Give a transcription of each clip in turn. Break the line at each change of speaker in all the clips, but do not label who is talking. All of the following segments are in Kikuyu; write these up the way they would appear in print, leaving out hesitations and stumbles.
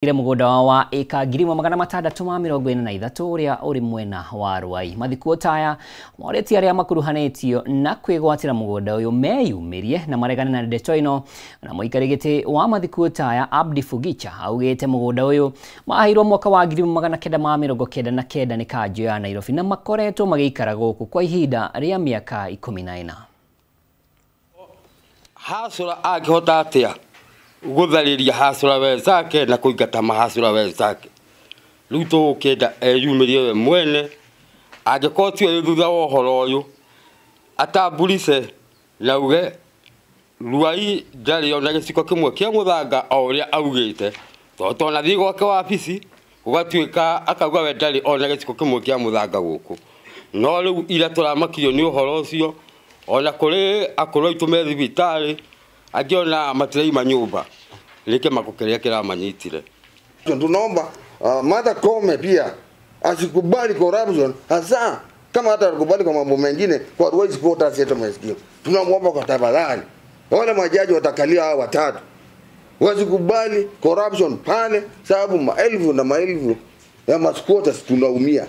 Ile mugunda wa eka 1643 uria uri mwena wa Ruai. Mathikuo taya moretie aria makuruhanitio na kwigwatira mugunda uyu meyumirie na maregane na ndeto ino. Na muikari giti wa mathikuo taya Abdi Fugicha augite mugunda uyu maheirwo mwaka wa 1999 ni kanjo ya Nairobi na makoretwo magiikara guku kwa ihinda ria miaka 14.
Hasura angihota atia guthariria hasura wenzake na kuingata mahasura wenzake. Riu tugukenda eyumirie we mwene, angikorwo tiwe thutha wa uhoro uyu atambulice na uge Ruai ndari ona giciko kimwe kia muthanga o uria augite, tondu twanathii gwake wabici gugatuika akauga we ndari ona giciko kimwe kia muthanga guku. No riu ira turamakirio ni uhoro ucio, ona kuri akuru aitu me thibitari angĩ ona matiraima nyumba rĩke makũkĩrĩa kĩramanyitire.
Tunaomba Martha Koome pia asikubali corruption, hasa kama hata alikubali kwa mambo mengine kwa Ruai Squatters Settlement Scheme. Tunamuomba kwa tafadhali wale majaji watakalia hao watatu wasikubali corruption pale, sababu maelfu na maelfu ya masquatters tunaumia.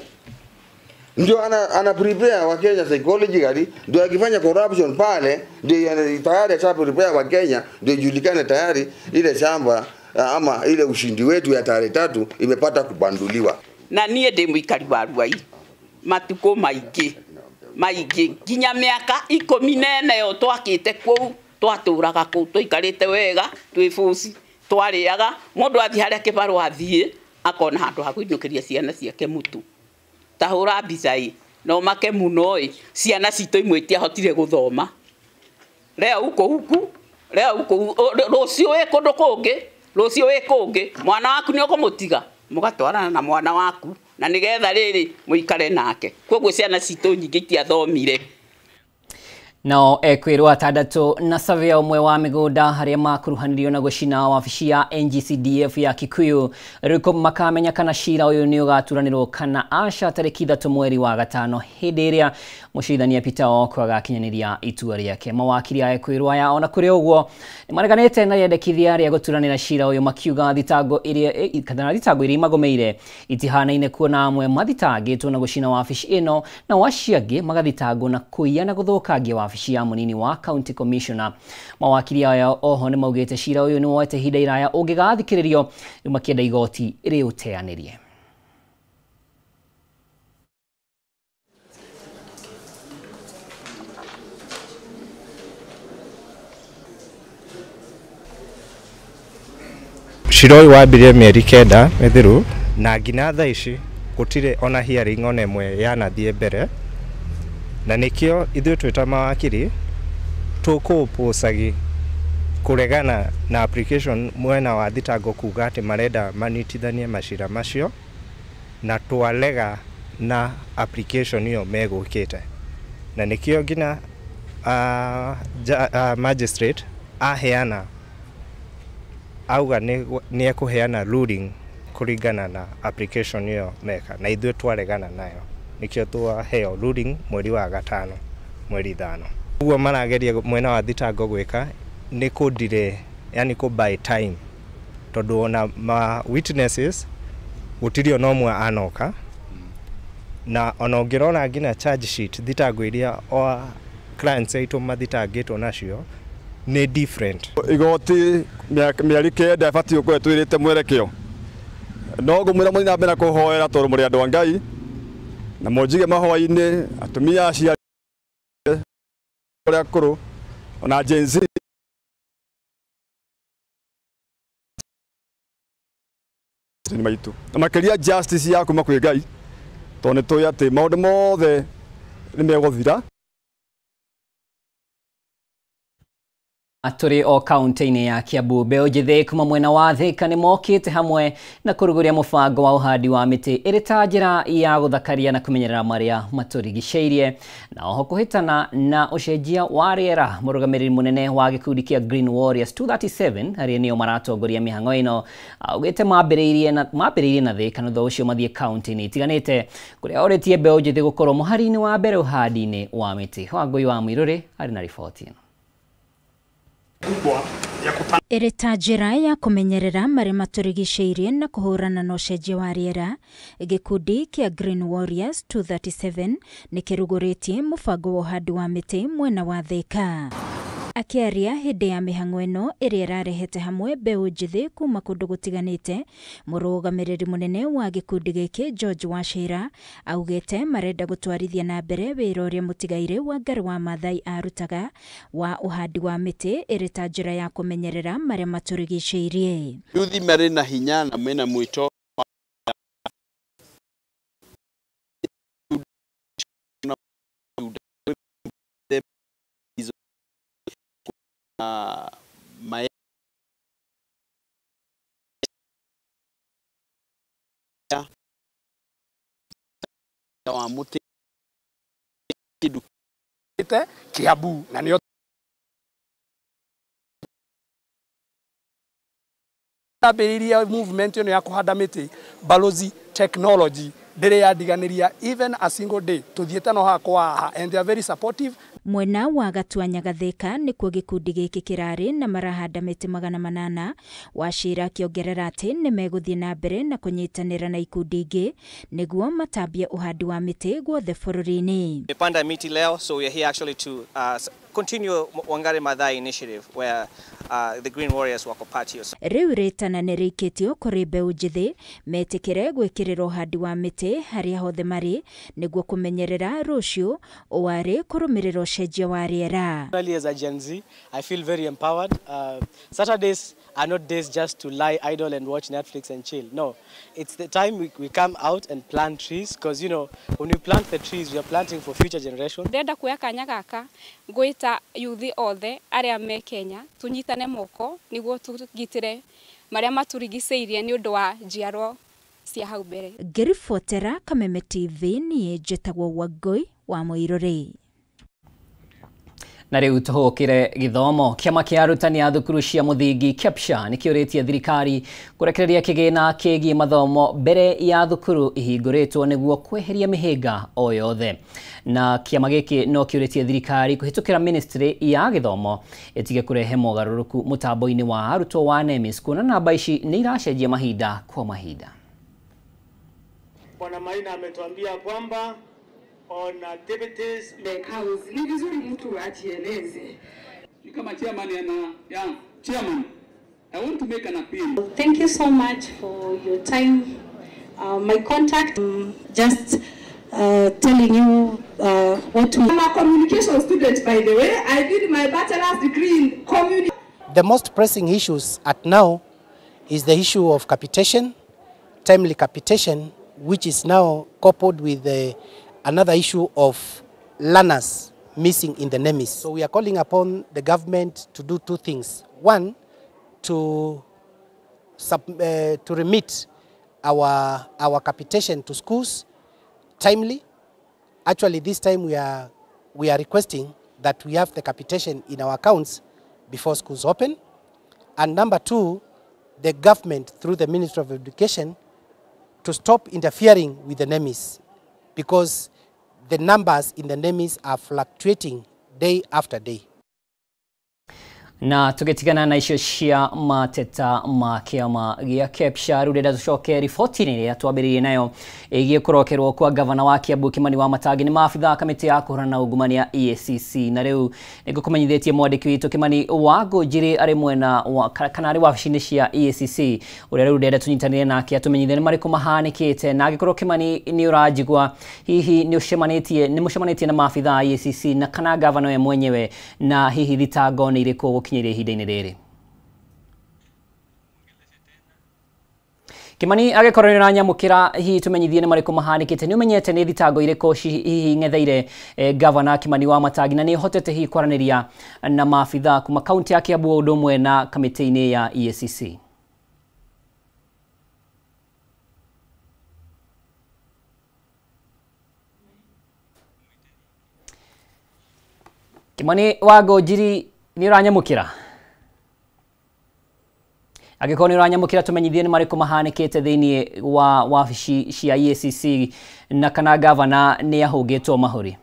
Ndio ana prepare wa Kenya psychologically, ndio akifanya corruption pale ndio tayari asha prepare wa Kenya, ndio ijulikane tayari ile shamba ama ile ushindi wetu ya tarehe 3 imepata kubanduliwa.
Na nie ndi muikari wa Ruai matuko maingi maingi nginya miaka 14 yo twakite kuu twaturaga kuu tuikarite wega twibuci twariaga mundu athi haria kibarua athie akona handu ha kuinukiria ciana ciake mutu tahura mbica ĩ no make muno ĩ ciana citũ imwe itiahotire gũthoma leo uko huku leo uko rũciũ wĩ kũndũ kũngĩ rũciũ wĩ kũngĩ mwana waku nĩ ũkũmũtiga mũgatwarana na mwana waku na nĩgetha rĩrĩ mũikare nake. Koguo ciana citũ nyingĩ itiathomire.
Nao ekwirwo atandatu na surveyor umwe wa migunda haria makuruhanirio na gucina wabici ya NGCDF ya Kikuyu riu makamenya kana cira uyu ni ugaturanirwo kana aca tariki 3 mweri wa 5 hindi iria mucirithania Peter Oko agakinyaniria itua riake. Mawakiri a ekwirwo aya ona kuri uguo ni mareganite na riendekithia ria guturanira cira uyu makiuga thitango iria kana thitango iria imagomeire itihanaine kuona amwe mathitangitwo na gucina wabici ino na wacio angi magathitangwo na kuiya na guthukangia wabici ya munini wa county commissioner. Mawakiri aya oho ni maugite cira uyu ni woete ihinda iraya ungigathikiririo riu makienda igoti riuteanirie.
Cira ũyũ wambirie mĩeri 9 mĩthiru na nginya thaa ici gũtirĩ ona hearing ona ĩmwe yanathiĩ mbere, na nĩkĩo ithuĩ twĩ ta mawakiri tũkũũpũcagi kũregana na application mwena wa thitango kuga atĩ marenda manyitithanie macira macio, na twarega na application ĩyo megũkĩte, na nĩkĩo nginya magistrate aheana auga nĩ ekũheana ruling kũringana na application ĩyo meka, na ithuĩ twaregana nayo nikio twaheo ruling mweri wa 5 mweri 5. Uguo marageria mwena wa thitango gwika ni kũ delay, yani kũ buy time, tondu ona ma witnesses gutiri ona ũmwe anoka, na ona ũngĩrora nginya charge sheet thitango iria o clients aitũ mathitangĩtwo nacio ni different.
Igoti mĩeri 9 ĩbatiĩ gũkorwo ĩtwĩrĩte mwerekeo, no ngũmwĩra mũthiĩ na mbere na kũhoera tondũ mũrĩ andũ a Ngai na mũnjige mahoya-inĩ atumia aciari arĩa akũrũ ona Gen Z maitũ, na makĩria justice ya kuma kwĩ Ngai tondũ nĩ tũĩ atĩ maũndũ mothe nĩ megũthira.
Aturi o kaunti-inĩ ya Kiambu mbeũ njĩthĩ kuma mwena wa Thika nĩ mokĩte hamwe na kũrugũria mũbango wa ũhandi wa mĩtĩ ĩrĩ ta njĩra ya gũthakaria na kũmenyerera marĩa matũrigicĩirie na oho kũhĩtana na ũcenjia wa rĩera. Mũrũgamĩrĩri mũnene wa gĩkundi kĩa Green Warriors 237 arĩa nĩo maratongoria mĩhang'o ĩno augĩte mambĩrĩirie na Thika na thutha ũcio mathiĩ kaunti-inĩ itiganĩte kũrĩa orĩtie mbeũ njĩthĩ gũkorwo mũhari-inĩ wa mbere ũhandi-inĩ wa mĩtĩ. Wangũi wa Mwirũrĩ arĩ na riboti ĩno.
Kubwa Ya kupanda
Ĩrĩ ta njĩra ya kũmenyerera marĩa matũrigicĩirie na kũhũrana na ũcenjia wa rĩera, gĩkundi kĩa Green Warriors 237 nĩ kĩrugũrĩtie mũbango wa ũhandi wa mĩtĩ mwena wa Thika. Akĩaria hĩndĩ ya mĩhang'o ĩno ĩrĩa ĩrarehete hamwe mbeũ njĩthĩ kuma kũndũ gũtiganĩte, mũrũgamĩrĩri mũnene wa gĩkundi gĩkĩ George Wachira augĩte marenda gũtwarithia na mbere wĩra ũrĩa mũtigairĩ Wangari wa Maathai arutaga wa ũhandi wa mĩtĩ ĩrĩ ta njĩra ya kũmenyerera marĩa matũrigicĩirie.
Yuthi marĩ na hinya na mena mwĩto wa muti kindu
Kiambu na nio ambĩrĩirie movement ĩno ya kũhanda mĩtĩ. Balozi Technology ndĩrĩ yandiganĩria even a single day, tũthiĩte no hakwa haha, and they are very supportive.
Mwena wa Gatuanya Gathĩka nĩkuo gĩkundi gĩkĩ kĩrarĩ na marahanda mĩtĩ 800. Wachira akĩongerera atĩ nĩ megũthiĩ na mbere na kũnyitanĩra na ikundi ingĩ nĩguo matambie ũhandi wa mĩtĩ guothe bũrũri-inĩ.
Tumepanda miti leo, so we are here actually to continue Wangari Maathai initiative where the Green Warriors wako part here.
Rĩu rĩtana nĩ rĩikĩtio kũrĩ mbeũ njĩthĩ metĩkĩre gwĩkĩrĩra ũhandi wa mĩtĩ harĩa hothe marĩ nĩguo kũmenyerera rũciũ ũwarĩ kũrũmĩrĩra ũcenjia wa rĩera.
Personally, as a Gen Z, I feel very empowered. Saturdays are not days just to lie idle and watch Netflix and chill. No, it's the time we come out and plant trees because, you know, when we plant the trees, we are planting for future generations.
Ndĩrenda kuoya kanya gaka ngwĩta yuthi othe arĩa me Kenya tũnyitane moko nĩguo tũgitĩre marĩa matũrigicĩirie nĩ ũndũ wa njiarwa cia hau mbere.
Ngĩribotera Kameme TV niĩ njĩtagwo Wangũi wa Mũirũrĩ.
Na rĩu tũhũkĩre gĩthomo. Kĩama kĩa arutani a thukuru cia mũthingi KEPSHA nĩkĩũrĩtie thirikari kũrekereria kĩgĩna kĩgiĩ mathomo mbere ya thukuru ihingũrĩtwo nĩguo kweheria mĩhĩnga o yothe. Na kĩama gĩkĩ no kĩũrĩtie thirikari kũhĩtũkĩra ministry ya gĩthomo ĩtige kũrehe mogarũrũku mũtambo-inĩ wa arutwo wa NEMIS, kuona namba ici nĩ iracenjia mahinda kwa mahinda.
Bwana Maina ametuambia kwamba on activities
house ni vizuri mtu ajieleze.
Ni kama chairman ana ya chairman, I want to make an appeal.
Thank you so much for your time. My contact, just telling you what we...
I'm a communication student, by the way. I did my bachelor's degree in communication.
The most pressing issues at now is the issue of capitation, timely capitation, which is now coupled with another issue of learners missing in the NEMIS. So we are calling upon the government to do two things. One, to remit our capitation to schools timely. Actually, this time we are requesting that we have the capitation in our accounts before schools open. And number two, the government through the Ministry of Education to stop interfering with the NEMIS, because the numbers in the NEMIS are fluctuating day after day.
Na tugetigana na icio cia mateta ma kiama gia KEPSHA, rĩu ndĩrenda tũcoke riboti-inĩ ĩrĩa twambĩrĩirie nayo ĩgiĩ kũrokerwo kwa gavana wa Kiambu Kimani Wamatangi nĩ maabithaa kamĩtĩ ya kũhũrana na ungumania EACC. Na rĩu nĩngũkũmenyithĩtie mwandĩki witũ Kimani wa Ngũnjiri arĩ mwena wa kana arĩ wabici-inĩ cia EACC, ũrĩa rĩu ndĩrenda tũnyitanĩre nake atũmenyithie nĩ marĩkũ mahanĩkĩte. Na angĩkorwo Kimani nĩ ũranjigua, hihi nĩ mũcemanĩtie na maabithaa a EACC na kana gavana we mwenyewe, na hihi thitango nĩ irĩkũ gũkinyĩria ihinda-inĩ rĩrĩ? Kimani, angĩkorwo nĩ ũranyamũkĩra, hihi tũmenyithie nĩ marĩkũ mahanĩkĩte, nĩ ũmenyete nĩ thitango irĩkũ hihi ng'etheire gavana Kimani Wamatangi, na nĩ ũhotete hihi kwaranĩria na maabithaa kuma kaunti ya Kiambu o ũndũ ũmwe na kamĩtĩ-inĩ ya EACC? Kimani wa Ngũnjiri, nĩ ũranyamũkĩra? Angĩkorwo nĩ ũranyamũkĩra, tũmenyithie nĩ marĩkũ mahanĩkĩte thĩinĩ wa wabici cia EACC na kana gavana nĩ ahũngĩtwo mahũri.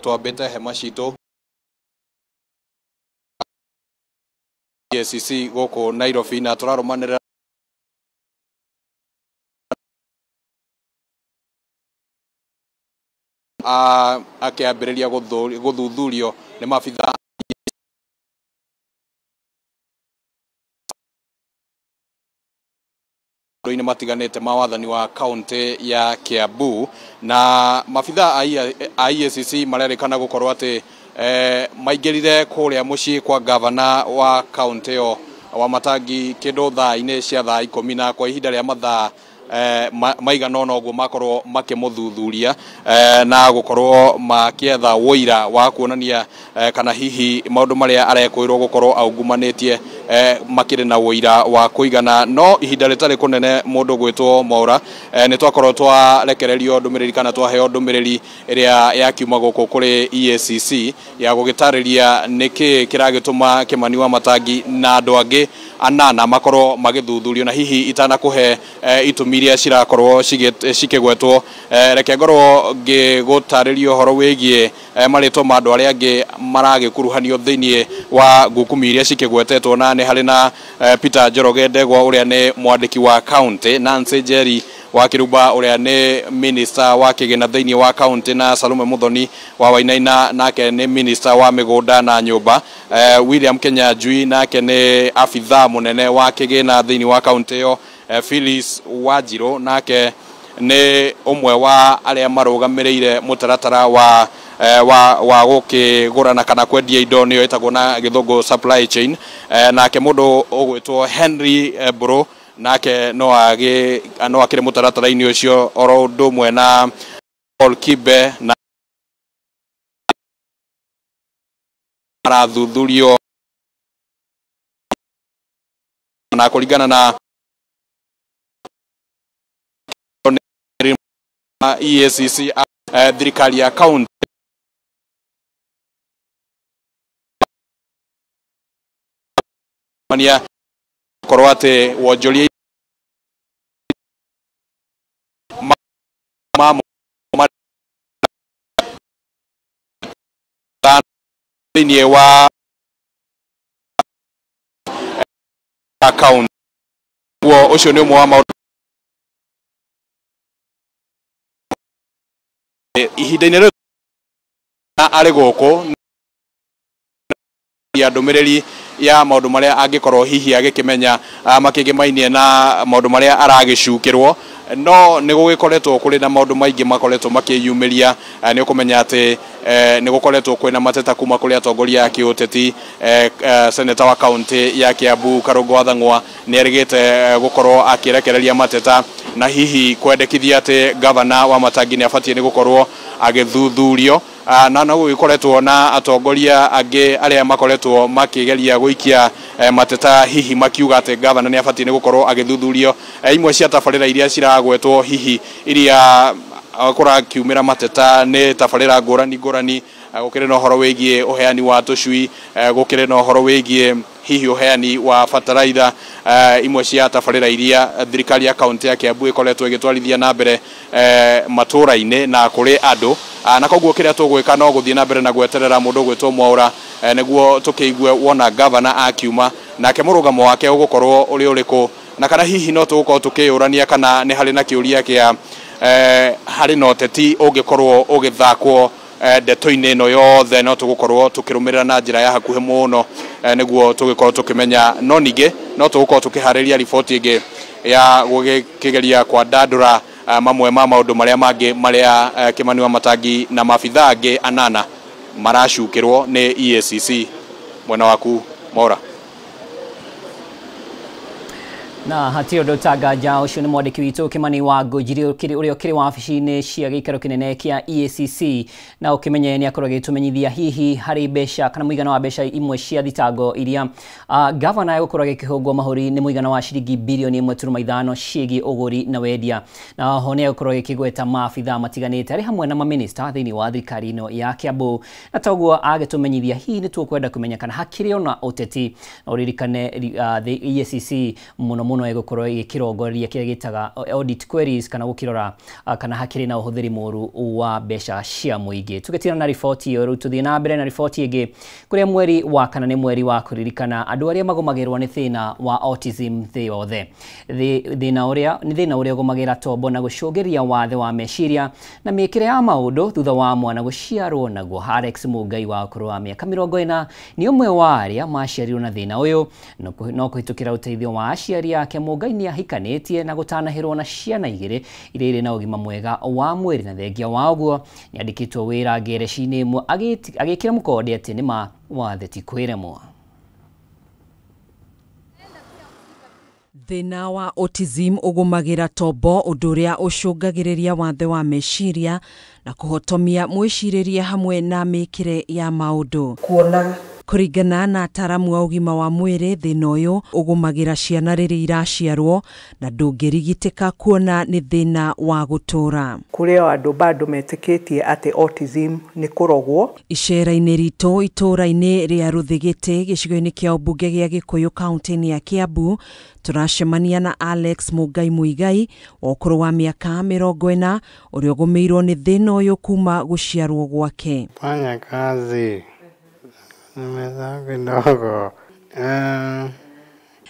Twambĩte hema citũ EACC gũkũ Nairobi na tũrarũmanĩrĩra akĩambĩrĩria gũthuthurio nĩ maabithaa maũndũ-inĩ matiganĩte ma wathani wa kaunti ya Kiambu na maabithaa a EACC marerĩkana gũkorwo atĩ maingĩrire kũrĩa mũciĩ kwa gavana wa kaunti ĩyo wa Matangi kĩndũ thaa-inĩ cia thaa 10 na kwa ihinda rĩa mathaa maigana ũna ũguo makorwo makĩmũthuthuria na gũkorwo makĩetha wũira wa kuonania kana hihi maũndũ marĩa arekwĩrwo gũkorwo aungumanĩtie makĩrĩ na wũira wa kũigana. No ihinda rĩtarĩ kũnene mũndũ gwĩtwo Mwaura nĩ twakorwo twarekererio ndũmĩrĩri kana twaheo ndũmĩrĩri ĩrĩa yakiuma gũkũ kũrĩ EACC ya gũgĩtarĩria nĩkĩ kĩragĩtũma Kĩmani wa Matangi na andũ angĩ anana makorwo magĩthuthurio. Na hihi itanakũhe itũmi iria cirakorwo cikĩgwetwo, reke ngorwo ngĩgũtarĩria ũhoro wĩgiĩ marĩtwa ma andũ arĩa angĩ maragĩkuruhanio thĩinĩ wa ngukumi iria cikĩgwetetwo, na nĩ harĩ na Peter Njoroge Ndegwa ũrĩa nĩ mwandĩki wa county, Nancy Njeri wa Kĩrumba ũrĩa nĩ minister wa kĩgĩna thĩinĩ wa county, na Salome Muthoni wa Wainaina nake nĩ minister wa mĩgũnda na nyũmba, William Kenyanjui nake nĩ abithaa mũnene wa kĩgĩna thĩinĩ wa county ĩyo, Phyllis Wanjiru nake nĩ ũmwe wa arĩa marũgamĩrĩire mũtaratara wa gũkĩgũrana kana kwendia indo nĩyo ĩtagwo na gĩthũngũ supply chain, nake mũndũ ũgwĩtwo Henry Mburu nake no akĩrĩ mũtaratara-inĩ ũcio oro ũndũ ũmwe na Paul Kibe na marathuthurio na kũringana na EACC thirikari ya county mania korwo atĩ wonjoria thĩinĩ wa account guo ũcio nĩ ũmwe wa maũndũ ihinda-inĩ rĩu arĩ gũkũ ya ndũmĩrĩri ya maũndũ marĩa angĩkorwo hihi agĩkĩmenya makĩgĩmainie na maũndũ marĩa aragĩcukĩrwo. No nĩ gũgĩkoretwo kũrĩ na maũndũ maingĩ makoretwo makĩyumĩria. Nĩ ũkũmenya atĩ nĩ gũkoretwo kwĩna mateta kuma kũrĩ atongoria a kĩũteti. Seneta wa kaunti ya Kiambu Karũngũ wa Thang'wa nĩ erĩgĩte gũkorwo akĩrekereria mateta na hihi kwendekithia atĩ gavana wa Matangi nĩ abatiĩ nĩ gũkorwo agĩthuthurio. Na no gũgĩkoretwo na atongoria angĩ arĩa makoretwo makĩgeria gũikia mateta hihi makiuga atĩ gavana nĩ abatiĩ nĩ gũkorwo agĩthuthurio. Imwe cia tabarĩra iria ciragwetwo hihi iria kũrakiumĩra mateta nĩ tabarĩra ngũrani ngũrani, gũkĩrĩ na ũhoro wĩgiĩ ũheani wa tũcui, gũkĩrĩ na ũhoro wĩgiĩ hihi ũheani wa bataraitha. Imwe cia tabarĩra iria thirikari ya kaunti ya Kiambu ĩkoretwo ĩgĩtwarithia na mbere matũra-inĩ na kũrĩ andũ. Na koguo kĩrĩa tũgwĩka no gũthiĩ na mbere na gweterera mũndũ ũgwĩtwo Mwaura nĩguo tũkĩigue wona gavana akiuma nake mũrũgamo wake ũgũkorwo ũrĩ ũrĩkũ, na kana hihi no tũgũkorwo tũkĩyũrania kana nĩ harĩ na kĩũria kĩa harĩ na ũteti ũngĩkorwo ũgĩthakwo ndeto-inĩ ĩno yothe. No tũgũkorwo tũkĩrũmĩrĩra na njĩra ya hakuhĩ mũno nĩguo tũgĩkorwo tũkĩmenya. No ningĩ no tũgũkorwo tũkĩharĩria riboti ĩngĩ ya gũgĩkĩgeria kwandandũra mamwe ma maũndũ marĩa mangĩ marĩa Kĩmani wa Matangi na maabithaa angĩ anana maracukĩrwo nĩ EACC. Mwena waku Mwaura.
Na hatirĩ ũndũ ũtanganja, ũcio nĩ mwandĩki witũ Kĩmani wa Ngũnjiri ũrĩa ũkĩrĩ wabici-inĩ cia gĩikaro kĩnene kĩa EACC, na ũkĩmenye nĩ akorwo agĩtũmenyithia hihi harĩ mbeca kana mũigana wa mbeca imwe cia thitango iria gavana egũkorwo agĩkĩhũngwo mahũri nĩ mũigana wa ciringi birioni 1.5 ciĩgiĩ ũgũri na wendia. Na oho nĩ egũkorwo agĩkĩgweta maabithaa matiganĩte arĩ hamwe na mamĩnĩsta thĩinĩ wa thirikari ĩno ya Kiambu, na toguo agĩtũmenyithia hihi nĩ tũkwenda kũmenya kana hakĩrĩ ona ũteti. Na ũririkane EACC mũno mũno mũno ĩgũkorwo ĩkĩrongoreria kĩrĩa gĩtaga audit queries kana gũkĩrora kana hakĩrĩ na ũhũthĩri mũru wa mbeca cia mũingĩ. Tũgĩtigana na riboti ĩyo, rĩu tũthiĩ na mbere na riboti ĩngĩ kũrĩa mweri wa kana nĩ mweri wa kũririkana andũ arĩa magũmagĩrwo nĩ thĩna wa autism thĩ yothe. Thĩna ũrĩa nĩ thĩna ũrĩa ũgũmagĩra tombo na gũcũngĩrĩria wathe wa meciria na mĩkĩre ya maũndũ thutha wa mwana gũciarwo naguo. Alex Mũngai wa ũkũrũ wa mĩaka 40 nĩ ũmwe wa arĩa maciarirwo na thĩna ũyũ, no kũhĩtũkĩra ũteithio wa aciari ake Mũngai nĩ ahikanĩtie na gũtanahĩrwo na ciana igĩrĩ iria irĩ na ũgima mwega wa mwĩrĩ, na thengia wa ũguo nĩ andĩkĩtwo wĩra ngereci-inĩ ĩmwe agĩkĩra mũkonde atĩ nĩ ma wathe ti kwĩremwo.
Thĩna wa autism ũgũmagĩra tombo, ũndũ ũrĩa ũcũngagĩrĩria wathe wa meciria na kũhotomia mwĩcirĩrie hamwe na mĩkĩre ya maũndũ.
Kuona
Kũringana na ataramu a ũgima wa mwĩrĩ, thĩna ũyũ ũgũmagĩra ciana rĩrĩa iraciarwo na ndũngĩrigitĩka kuona nĩ thĩna wa gũtũũra.
Kũrĩ o andũ bado metĩkĩtie atĩ autism nĩ kũrogwo.
Icera-inĩ ritũ itũũra-inĩ rĩa Rũthĩgĩtĩ gĩcigo-inĩ kĩa ũmbunge gĩa Gĩkũyũ kaunti-inĩ ya Kiambu, tũracemania na Alex Mũngai Mũigai wa ũkũrũ wa mĩaka 40 ũrĩa ũgũmĩirwo nĩ thĩna ũyũ kuma gũciarwo gwake.
Fanya kazi kidogo.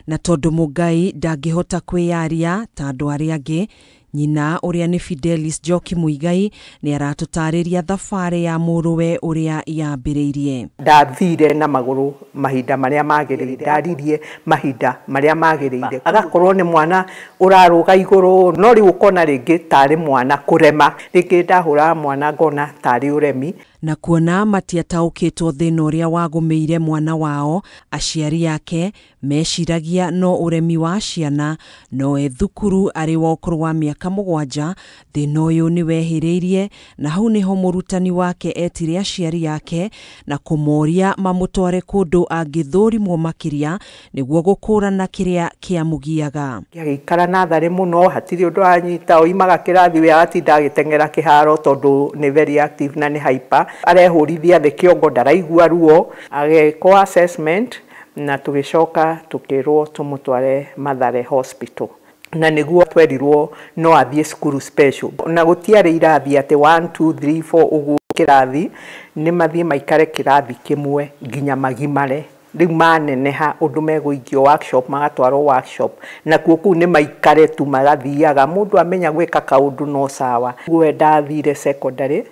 Na tondũ Mũngai ndangĩhota kwĩyaria ta andũ arĩa angĩ, nyina ũrĩa nĩ Fidelis Njoki Mũigai nĩ aratũtarĩria thabarĩ ya mũrũwe ũrĩa yambĩrĩirie.
Ndathire na magũrũ mahinda marĩa magĩrĩire, ndaririe mahinda marĩa magĩrĩire, agakorwo nĩ mwana ũrarũga igũrũ, no rĩu ũkona rĩngĩ tarĩ mwana kũrema, rĩngĩ ndahũraga mwana ngona tarĩ ũremi.
Na kuona matiataũkĩtwo thĩna ũrĩa wagũmĩire mwana wao, aciari ake meciragia no ũremi wa ciana, no e thukuru arĩ wa ũkũrũ wa mĩaka 7 thĩna ũyũ nĩ wehĩrĩirie, na hau nĩho mũrutani wake etire aciari ake na kũmoria mamũtware kũndũ angĩthũrimwo makĩria nĩguo gũkũrana kĩrĩa kĩamũgiaga.
Agĩikara natharĩ mũno, hatirĩ ũndũ anyita, oimaga kĩrathi we agatinda agĩteng'era kĩharo tondũ nĩ very active na nĩ hyper, arehũrithia thĩ kĩongo ndaraigua ruo. Agĩkwo assessment na tũgĩcoka tũkĩrwo tũmũtware Mathare Hospital, na nĩguo twerirwo no athiĩ cukuru special, na gũtiarĩ irathi atĩ 1 2 3 4 ũguo kĩrathi, nĩ mathiĩ maikare kĩrathi kĩmwe nginya magimare. Rĩu maneneha ũndũ megũikio workshop, magatwarwo workshop, nakuo kũu nĩ maikare tu magathiaga, mũndũ amenya gwĩka kaũndũ no sawa. Guo ndathire secondary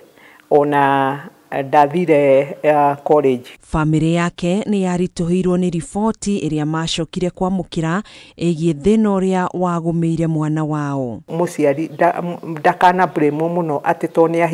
ona ndathire college.
Famĩlĩ yake nĩ yaritũhĩirwo nĩ riboti ĩrĩa macokire kwamũkĩra ĩgiĩ thĩna ũrĩa wagũmĩire mwana wao.
Mũciari ndakana blame mũno atĩ to nĩ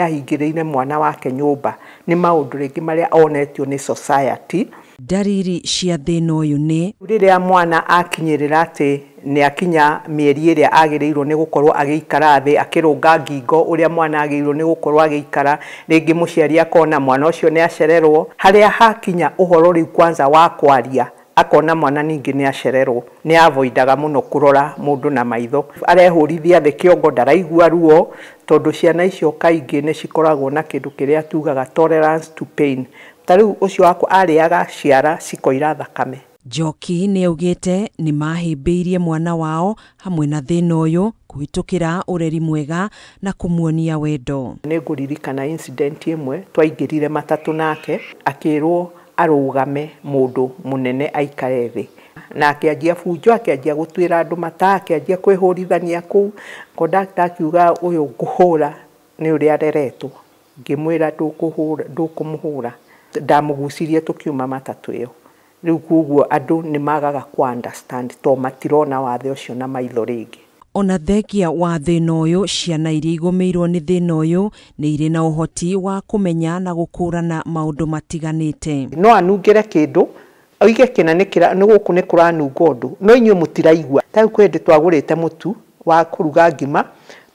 ahingĩrĩire mwana wake nyũmba, nĩ maũndũ rĩngĩ marĩa onetio nĩ society.
Ndariri cia thĩna ũyũ nĩ
rĩrĩa mwana akinyĩrĩra atĩ nĩ akinya mĩeri ĩrĩa agĩrĩirwo nĩ gũkorwo agĩikara thĩ akĩrũnga ngingo ũrĩa mwana agĩrĩirwo nĩ gũkorwo agĩikara, rĩngĩ mũciari akona mwana ũcio nĩ acererwo, harĩa hakinya ũhoro rĩu kwanza wa kwaria akona mwana ningĩ nĩ acererwo, nĩ avoidaga mũno kũrora mũndũ na maitho, arehũrithia thĩ kĩongo ndaraigua ruo, tondũ ciana icio kaingĩ nĩ cikoragwo na kĩndũ kĩrĩa tugaga tolerance to pain. Ta rĩu ũcio wakwa arĩaga ciara cikoira thakame.
Njoki nĩ augĩte nĩ mahĩmbĩirie mwana wao hamwe na thĩna ũyũ kũhĩtũkĩra ũreri mwega na kũmuonia wendo.
Nĩ ngũririkana incident ĩmwe twaingĩrire matatũ nake akĩrwo arũgame mũndũ mũnene aikare thĩ, na akĩanjia bunjo, akĩanjia gũtuĩra andũ mata, akĩanjia kwĩhũrithania kũu. Kondakta akiuga ũyũ ngũhũra nĩ ũrĩa areretwo, ngĩmwĩra ndũkũmũhũra, ndamũgucirie tũkiuma matatũ ĩyo. Rĩu koguo andũ nĩ magaga ku understand to matirona wathe ũcio na maitho rĩngĩ.
Ona thengia wa thĩna ũyũ, ciana iria igũmĩirwo nĩ thĩna ũyũ nĩ irĩ na ũhoti wa kũmenya na gũkũrana maũndũ matiganĩte.
No anungĩre kĩndũ oige kĩna nĩ gũkũ nĩ kũranunga ũndũ, no inyuĩ mũtiraigua. Ta rĩu kwĩ hĩndĩ twagũrĩte mũtu wa kũruga ngima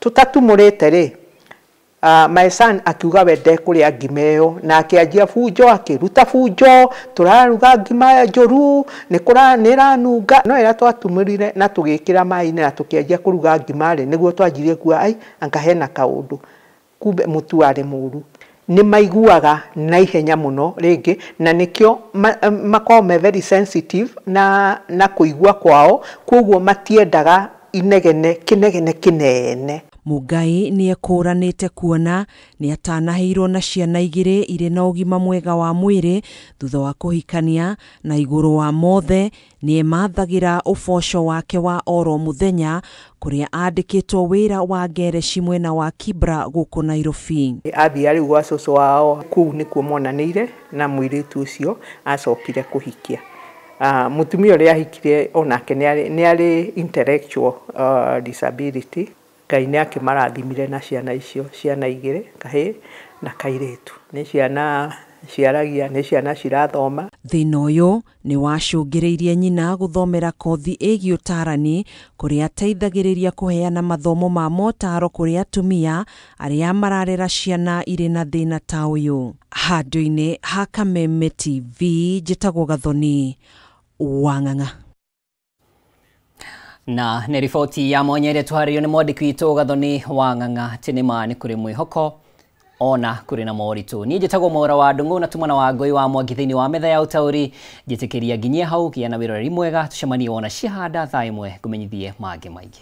tũtatumũrĩte rĩ, my son akiuga we ndekũrĩa ngima ĩyo, na akĩanjia bunjo, akĩruta bunjo, tũraruga ngima njũru, nĩ ĩranunga. No ĩrĩa twatumũrire na tũgĩkĩra maĩ-inĩ na tũkĩanjia kũruga ngima rĩ, nĩguo twanjirie kuga ai anga hena kaũndũ, kumbe mũtu warĩ mũru. Nĩ maiguaga na ihenya mũno rĩngĩ, na nĩkĩo makoragwo me very sensitive na kũigua kwao, koguo matiendaga inegene kĩnegene kĩnene.
Mungai nĩ ekũranĩte kuona nĩ atanaheirwo na ciana igĩrĩ irĩ na ũgima mwega wa mwĩrĩ thutha wa kũhikania, na igũrũ wa mothe nĩ emathagĩra ũboco wake wa oro mũthenya kũrĩa andĩkĩtwo wĩra wa ngereci mwena wa Kibra gũkũ Nairobi.
Athiĩ rĩu gwa cũcũ wao kũu nĩkuo monanĩire na mũirĩtu ũcio acokire kũhikia. Mũtumia ũrĩa ahikire onake nĩ arĩ intellectual disability. Ngai nĩ akĩmarathimire na ciana icio, ciana igĩrĩ, kahĩĩ na kairĩtu. Nĩ ciana ciaragia, nĩ ciana cirathoma.
Thĩna ũyũ nĩ wacũngĩrĩirie nyina gũthomera kothi ĩgiĩ ũtarani kũrĩa ateithagĩrĩria kũheana mathomo ma motaro kũrĩ atumia arĩa mararera ciana irĩ na thĩna ta ũyũ. Handũ-inĩ ha Kameme TV, njĩtagwo Gathoni Wang'ang'a.
Na nĩ riboti ya mwanya ĩrĩa tũharĩirio nĩ mwandĩki witũ Gathoni Wang'ang'a atĩ nĩ ma nĩ kũrĩ mwĩhoko ona kũrĩ na moritũ. Niĩ njĩtagwo Mwaura wa Ndung'u na tumana wa Ngũi wa Mwangi thĩinĩ wa metha ya ũtaũri. Njĩtĩkĩria nginyie hau, gĩa na wĩroreri mwega, tũcemanie wona ciahanda thaa ĩmwe ngũmenyithie mangĩ maingĩ.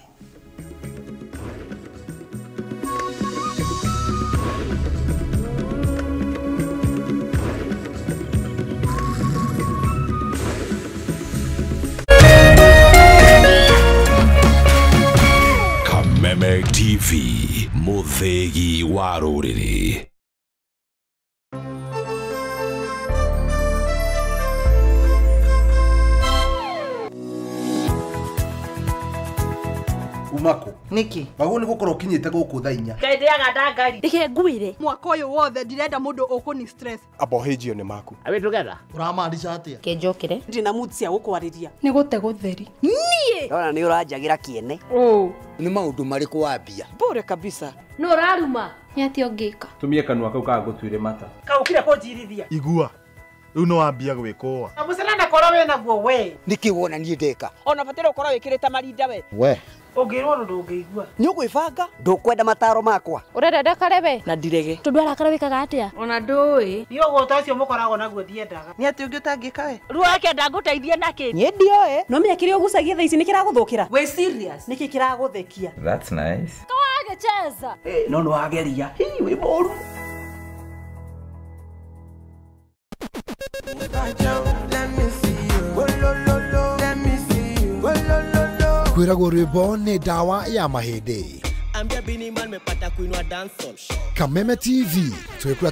Kameme TV, mũthĩgi wa rũrĩrĩ.
Umako
Niki
waguo nĩ gũkorwo ũkinyĩte gũkũ thaa inya.
Ngai ndangari. Reke ngwire mwaka ũyũ wothe ndirenda mũndũ ũkũni stress.
Abohĩnjio nĩ maku.
Are we together?
Ũramaanisha atĩa?
Kenjokere.
Ndina mood cia gũkwarĩria.
Nĩ gũte gũtheri. Niĩ.
Ndona nĩ ũranjagĩra kĩene.
Nĩ maũndũ marĩkũ wambia?
Bure kabisa.
No ũraruma. Nĩ atĩa ũngĩka?
Tumie kanua kau kagũtuire mata.
Kaũkire kũnjirithia.
Igua. Rĩu no wambia gwĩkũa.
Na mũcene korwo wĩna guo we.
Nĩkĩ wona niĩ ndeka?
Ona bataire ũkorwo wĩkĩrĩte marinda we.
We.
Ũngĩrwo ũndũ ndũngĩigua.
Nĩ ũgwĩbanga? Ndũkwenda mataro makwa.
Ũrenda ndakare we?
Na ndirege.
Tondũ arakara wĩkaga atĩa? Ona ndũĩ.
Niĩ ũgũta ũcio mũkoragwo naguo ndiendaga.
Nĩ atĩ ũngĩ ũtangĩka we?
Ruo akenda ngũteithie nakĩ?
Niĩ ndioĩ.
No menya kĩrĩa ũgucagia thaa ici nĩ kĩragũthũkĩra. Wĩ serious? Nĩkĩ kĩragũthekia?
That's nice.
Kawagĩcheza.
No nĩ wageria. Hi wĩ mũru.
Kwĩragwo rwĩmbo nĩ ndawa ya mahĩndĩ. Kameme TV twĩkũrata.